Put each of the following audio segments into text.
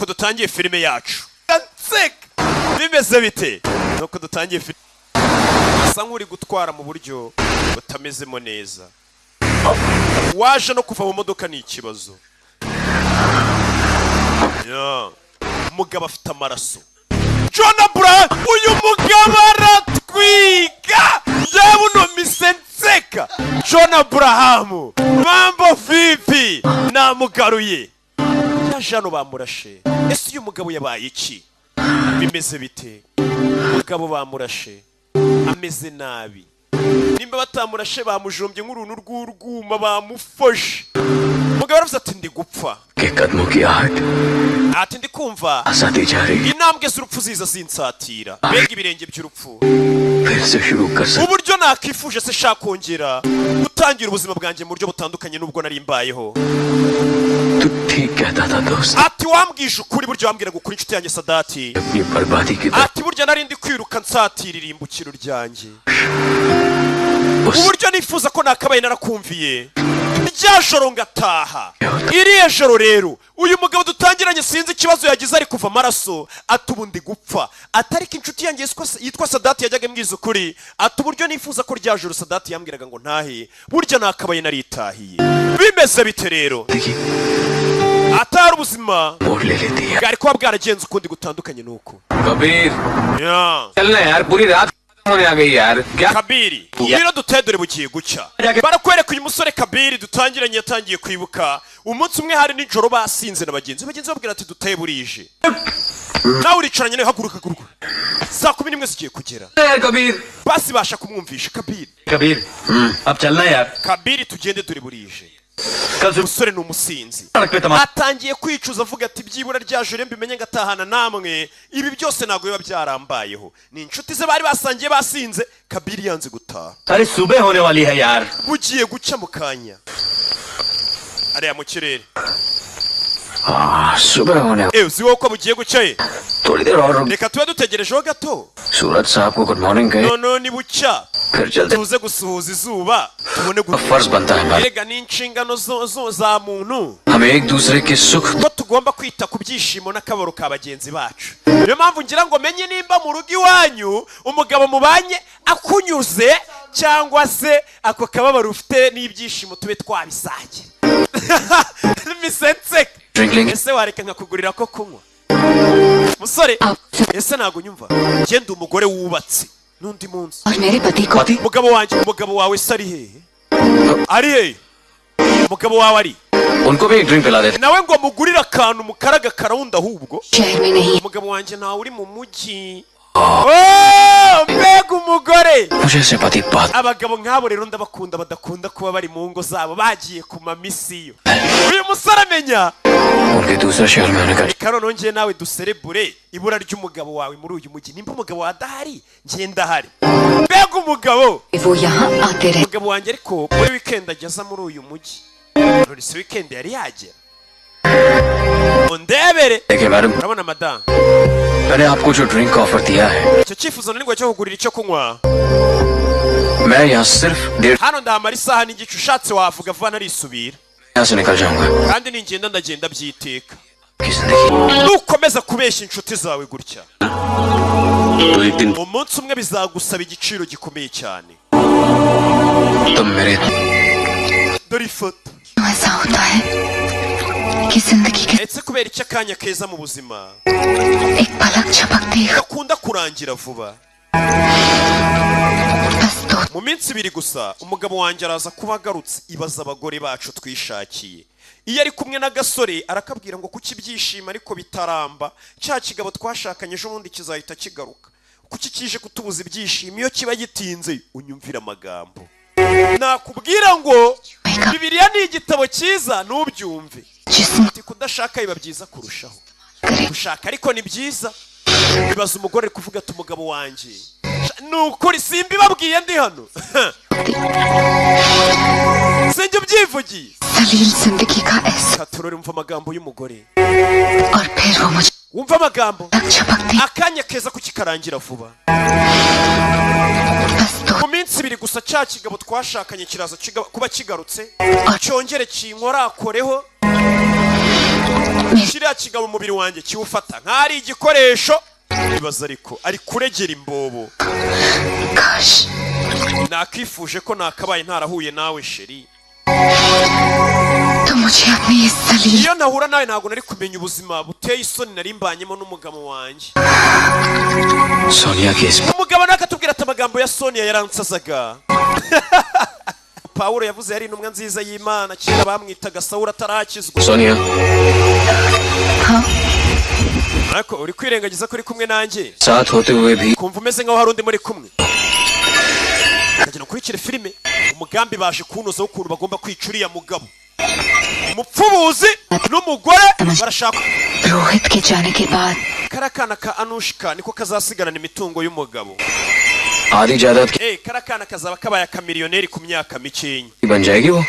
Nuko dutangiye filime yacu, nseka. Bimeze bite? Nuko dutangiye filime, asa nk'uri gutwara mu buryo butamezemo neza. Waje no kuva mu modoka ni ikibazo. Ya. Umugabo afite amaraso. John Abraham, uyu mugabo aratwiga. Yewe, uno mise nseka. John Abraham, mambo vipi? Namugaruye. Yaje hano bamurashe. Ese uyu mugabo yabaye iki? Bimeze bite? Umugabo bamurashe, ameze nabi. Nimba batamurashe, bamujombye nk'uruntu rw'urwuma, bamufashe. Umugabo aravuze ati: "Ndi gupfa." के कदमों की आहट Ati: "Ndi kumva आती जा रही है। intambwe z'urupfu ziza zinsatira, mbega ibirenge by'urupfu." फिर से शुरू कर सक Uburyo nakifuje se shaka kongera gutangira ubuzima bwanjye mu buryo butandukanye n'ubwo nari mbayeho. तू ठीक कहता था दोस्त। Ati: "Wambwije ukuri, buryo wambwiraga ukuri, inshuti yanjye Sadati." अपनी बर्बादी की तरफ Ati: "Burya nari ndi kwiruka nsatira irimbukiro ryanjye." उस Uburyo nifuza ko nakabaye narakumviye rya joro ngataha iriya joro. Rero uyu mugabo dutangiranye, sinzi ikibazo yagize, ari kuva amaraso. Ati: "Ubu ndi gupfa." Atariko inshuti yanjye yitwa Sadati yajyaga imbwiza ukuri. Ati: "Uburyo nifuza ko rya joro Sadati yambwiraga ngo ntahe, burya nakabaye naritahiye." Bimeze bite rero? देखी Atari ubuzima मोड़ ले लेती है। bwari kuba bwaragenze ukundi gutandukanye n'uko. Kabir, Yeah. चलना यार, पूरी रात होने आ गई यार, क्या? Kabiri, ngwino dutahe, dore bugiye gucya. Barakwereka uyu musore Kabiri dutangiranye yatangiye kwibuka umunsi umwe hari nijoro basinze na bagenzi be. Bagenzi babwira ati: "Dutahe, burije." Nawe uricaranye nawe: "Haguruka, haguruka, saa 11 zigiye kugera." यार Kabir. Basi basha kumwumvisha Kabiri. Kabir, अब चलना यार। Kabiri, tugende, dore burije. कल सुबह Umusore ni umusinzi. सड़क पे तमाशा Atangiye kwicuza, avuga ati: "Byibura rya joro mbimenye ngatahana namwe, ibi byose ntabwo biba byarambayeho." Ni inshuti ze bari basangiye basinze. Kabiri yanze gutaha. अरे, सुबह होने वाली है यार। Bugiye gucya mu kanya, ariya mu kirere. हाँ, सुबह होने Ewe, uzi wowe ko bugiye gucya ye? थोड़ी देर और रुक। Reka tube dutegerejeho gato. सूरज साहब को गुड मॉर्निंग कहे, Noneho nibucya फिर चलते। tuze gusuhuza izuba, tubone फर्ज बनता है हमारा। Erega ni inshingano za muntu हमें एक दूसरे के सुख ko tugomba kwita ku byishimo n'akababaro ka bagenzi bacu. Niyo mpamvu ngira ngo menye nimba mu rugo iwanyu umugabo mubanye akunyuze, cyangwa se ako kababaro ufite n'ibyishimo tube twabisangira. Misenseka. Drink लेंगे। Ese wareka nkakugurira ko kunywa, musore? Ese ntabwo unyumva? Ngenda umugore wubatse n'undi munsi. और मेरे पति को पति? Umugabo wanjye, umugabo wawe se ari hehe? Ari hehe umugabo wawe ari? उनको भी एक ड्रिंक पिला देते। Nawe ngo mugurire akantu mukaraga karawundi ahubwo. शहर में नहीं। Umugabo wanjye ntawe uri mu mujyi. Oh, mbega umugore! मुझे ऐसे पति बात Abagabo nk'abo rero ndabakunda, badakunda kuba bari mu ngo zabo, bagiye ku mamisiyo. Uyu musore amenya उनके दूसरे शहर में होने का reka noneho njye nawe duserebure ibura ry'umugabo wawe muri uyu mujyi. Nimba umugabo wawe adahari, njye ndahari. Mbega umugabo! वो यहाँ आते रहे। Umugabo wanjye ariko muri weekend ageza muri uyu mujyi. None se weekend yari yagera? Undebere. देखिए madam, Urabona madamu, मैंने आपको जो drink offer दिया है, icyo cyifuzo nari ngo cyo kugurira icyo kunywa, मैं यहाँ सिर्फ 1.5 hano ndahamara isaha n'igice. Ushatse wavuga vuba narisubira. यहाँ से निकल जाऊंगा। Kandi ningenda, ndagenda byiteka. की जिंदगी Nukomeza kubeshya inshuti zawe gutya, तो एक दिन umunsi umwe bizagusaba igiciro gikomeye cyane. तुम मेरे Dore ifoto. क्यों ऐसा होता है कि जिंदगी के Ese kubera icyo akanya keza mu buzima एक पलक झपकते ही gakunda kurangira vuba? बस दो Mu minsi 2 gusa umugabo wanjye araza kuba agarutse. Ibaza abagore bacu twishakiye, iyo ari kumwe n'agasore arakabwira ngo kuki ibyishimo ariko bitaramba? Cya kigabo twashakanye ejo bundi kizahita kigaruka. Kuki kije kutubuza ibyishimo? Iyo kiba gitinze. Unyumvira amagambo nakubwira ngo Bibiliya ni igitabo cyiza, ntubyumve. जिसम Ati: "Kudashaka biba byiza kurushaho." करे। Gushaka ariko ni byiza. Bibaza umugore ari kuvuga ati: "Umugabo wanjye, ni ukuri simbibabwiye, ndi hano sinjye ubyivugiye." सलील जिंदगी का ऐसा Katurore, umva amagambo y'umugore. और फिर वो मुझे Wumva amagambo. पलक झपकते Akanya keza kuki karangira vuba? बस दो Mu minsi 2 gusa cya kigabo twashakanye kiraza kuba kigarutse, cyongere kinkorakoreho. Kiriya kigabo umubiri wanjye kiwufata nk'aho ari igikoresho. Ibaza ariko ari kuregera imbobo. काश Nakifuje ko nakabaye ntarahuye nawe, chérie. तुम मुझे अपनी इस जलील Iyo ntahura nawe, ntabwo nari kumenya ubuzima buteye isoni nari mbanyemo n'umugabo wanjye. Sonia की इस Umugabo nawe akatubwira ati amagambo ya Sonia yaransazaga. Pawulo yavuze yari intumwa nziza y'Imana, kera bamwitaga Sawuli atarakizwa. Sonia. Ariko uri kwirengagiza ko uri kumwe nanjye, साथ होते हुए भी kumva umeze nk'aho hari undi muri kumwe. Ndagira ukurikire filime. Umugambi baje kuwunoza w'ukuntu bagomba kwica uriya mugabo, umupfubuzi n'umugore barashaka. Rohit के जाने के बाद Kariya kana ka Anushka niko kazasigarana imitungo y'umugabo. आधी जायदाद Eh, kariya kana kazaba kabaye akamiliyoneri ku myaka mikenya. की बन जाएगी वो।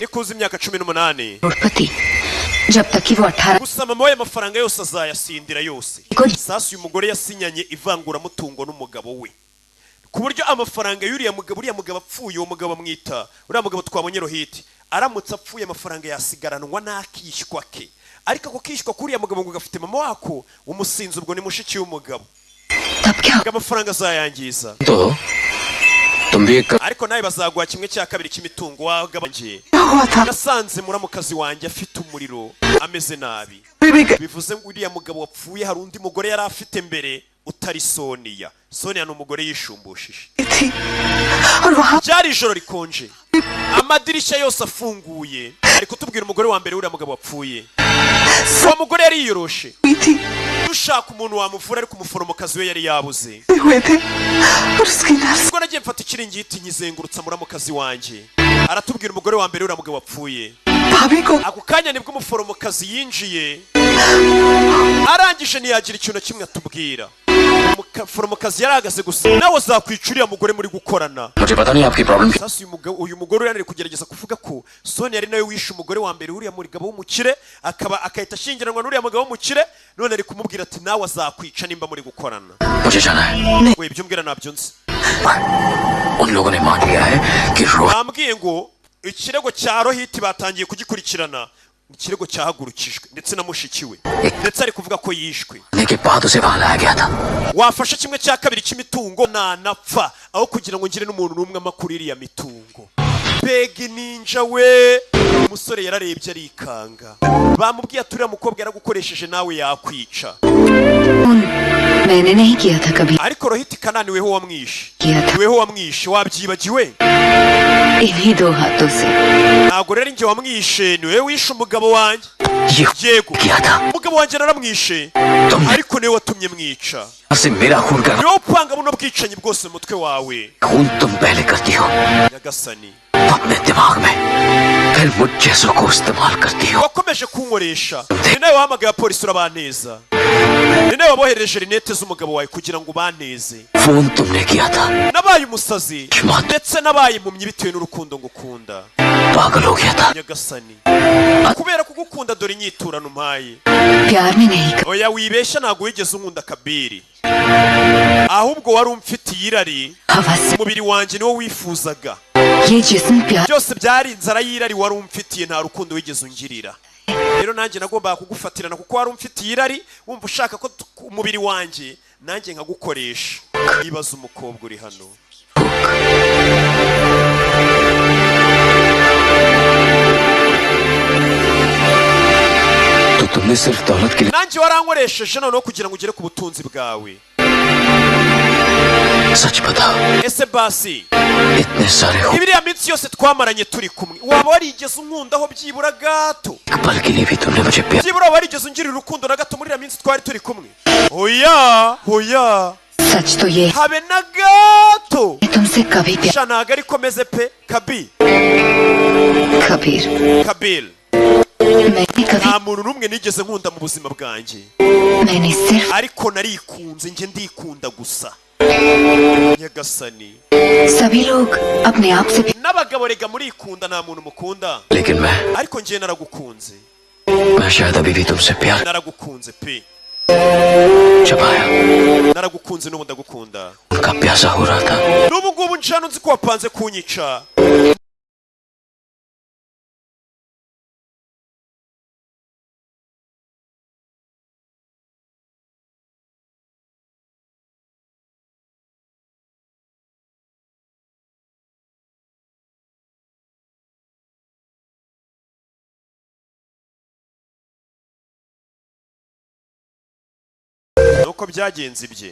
Nikuza imyaka 18. करोड़पति जब तक कि वो 18 Gusa mama we amafaranga yose azayasindira yose. Kuri- Sasa uyu mugore yasinyanye ivanguramutungo n'umugabo we, ku buryo amafaranga y'uriya mugabo, uriya mugabo apfuye, uwo mugabo amwita uriya mugabo twabonye Rohiti, aramutse apfuye amafaranga yasigaranwa n'akishywa ke. Ariko ako kishywa k'uriya mugabo ngo gafite mama wako umusinzi, ubwo ni mushiki w'umugabo. तब क्या? Ngo amafaranga azayangiza. तो तुम भी एक Ariko nawe bazaguha kimwe cya kabiri cy'imitungo wagabanye. हुआ था? Nasanze muramukazi wanjye afite umuriro, ameze nabi. Bivuze ngo uriya mugabo wapfuye hari undi mugore yari afite mbere utari Sonia. Sonia ni umugore yishumbushije. थी और वहां Byari ijoro rikonje, amadirishya yose afunguye. Ari kutubwira umugore wa mbere w'uriya mugabo wapfuye. Uwo mugore yari yiyoroshe. हुई थी। Dushaka umuntu wamuvura, ariko umuforomokazi we yari yabuze. हुए थे और उसकी nurse Ubwo nagiye mfata ikiringiti nkizengurutsa muramukazi wanjye. Aratubwira umugore wa mbere w'uriya mugabo wapfuye. भाभी को Ako kanya nibwo umuforomokazi yinjiye, arangije ntiyagira ikintu na kimwe atubwira. Umuforomokazi yarahagaze gusa. Nawe azakwica uriya mugore muri gukorana. मुझे पता नहीं आपकी problem. Sasa uyu mugabo, uyu mugore uriya ari kugerageza kuvuga ko Sonia ari nawe wishe umugore wa mbere uriya mugabo w'umukire, akaba akahita ashyingiranwa n'uriya mugabo w'umukire. None ari kumubwira ati nawe azakwica nimba muri gukorana. मुझे जाना है। We, ibyo umbwira ntabyo nzi. उन लोगों ने मान लिया है कि Rohit Bambwiye ngo ikirego cya Rohiti batangiye kugikurikirana, ikirego cyahagurukijwe ndetse na mushiki we, ndetse ari kuvuga ko yishwe. के बाद उसे वहां लाया गया था। Wafashe kimwe cya kabiri cy'imitungo nanapfa, aho kugira ngo ngire n'umuntu n'umwe amakuru iriya mitungo. Mbega ninja we! Umusore yararebye arikanga. Bamubwiye ati uriya mukobwa yaragukoresheje, nawe yakwica. मैंने नहीं किया था कभी। Ariko Rohiti Kanani, weho wamwishe. किया था। Weho wamwishe, wabyibagiwe? इन्हीं दो हाथों से। Ntabwo rero njye wamwishe, ni wowe wishe umugabo wanjye. ये Yego. किया था। Umugabo wanjye naramwishe, तुमने ariko niwe watumye mwica. से मेरा खून कर Niwe upanga buno bwicanyi bwose mu mutwe wawe. खून तुम पहले करती हो Nyagasani. अपने दिमाग में, फिर मुझ जैसों को इस्तेमाल करती हो। Wakomeje kunkoresha. Ni nawe wahamagaye abapolisi urabaneza, ni nawe waboherereje rinete z'umugabo wawe kugira ngo ubaneze. Phone तुमने किया था। Nabaye umusazi ndetse nabaye impumyi bitewe n'urukundo ngukunda. पागल हो गया था। Nyagasani, kubera kugukunda dore inyiturano umpaye. प्यार में नहीं। Oya, wibeshya, ntabwo wigeze unkunda Kabiri, ahubwo wari umfitiye irari. हवस। Umubiri wanjye niwo wifuzaga. ये जिस्म प्यार Byose byari inzara y'irari wari umfitiye, nta rukundo wigeze ungirira. Rero nanjye nagombaga kugufatirana kuko wari umfitiye irari, wumva ushaka ko umubiri wanjye nanjye nkagukoresha. Ibaze umukobwa uri hano. तो तुमने सिर्फ दौलत के Nanjye warankoresheje noneho kugira ngo ugere ku butunzi bwawe. लिए। सच बताओ, Ese basi, इतने सारे हो ibiriya minsi yose twamaranye turi kumwe, waba warigeze unkundaho byibura gato? एक पल के लिए भी तुमने मुझे प्यार Byibura waba warigeze ungirira urukundo na gato muri iriya minsi twari turi kumwe? Oya, oya. सच तो ये Habe na gato. है, तुमसे कभी प्यार Sha, ntago ariko meze pe, Kabi. Kabir. Kabir. मैंने कभी Nta muntu n'umwe nigeze nkunda mu buzima bwanjye. मैंने सिर्फ Ariko narikunze njye, ndikunda gusa. Nyagasani. सभी लोग अपने आप से N'abagabo rega murikunda, nta muntu mukunda. लेकिन मैं Ariko njye naragukunze. मैं शायद अभी भी तुमसे प्यार Naragukunze pe. छुपाया Naragukunze, n'ubu ndagukunda. उनका प्यासा हो रहा था। N'ubu ngubu ncano nzi ko wapanze kunyica. Uko byagenze ibye.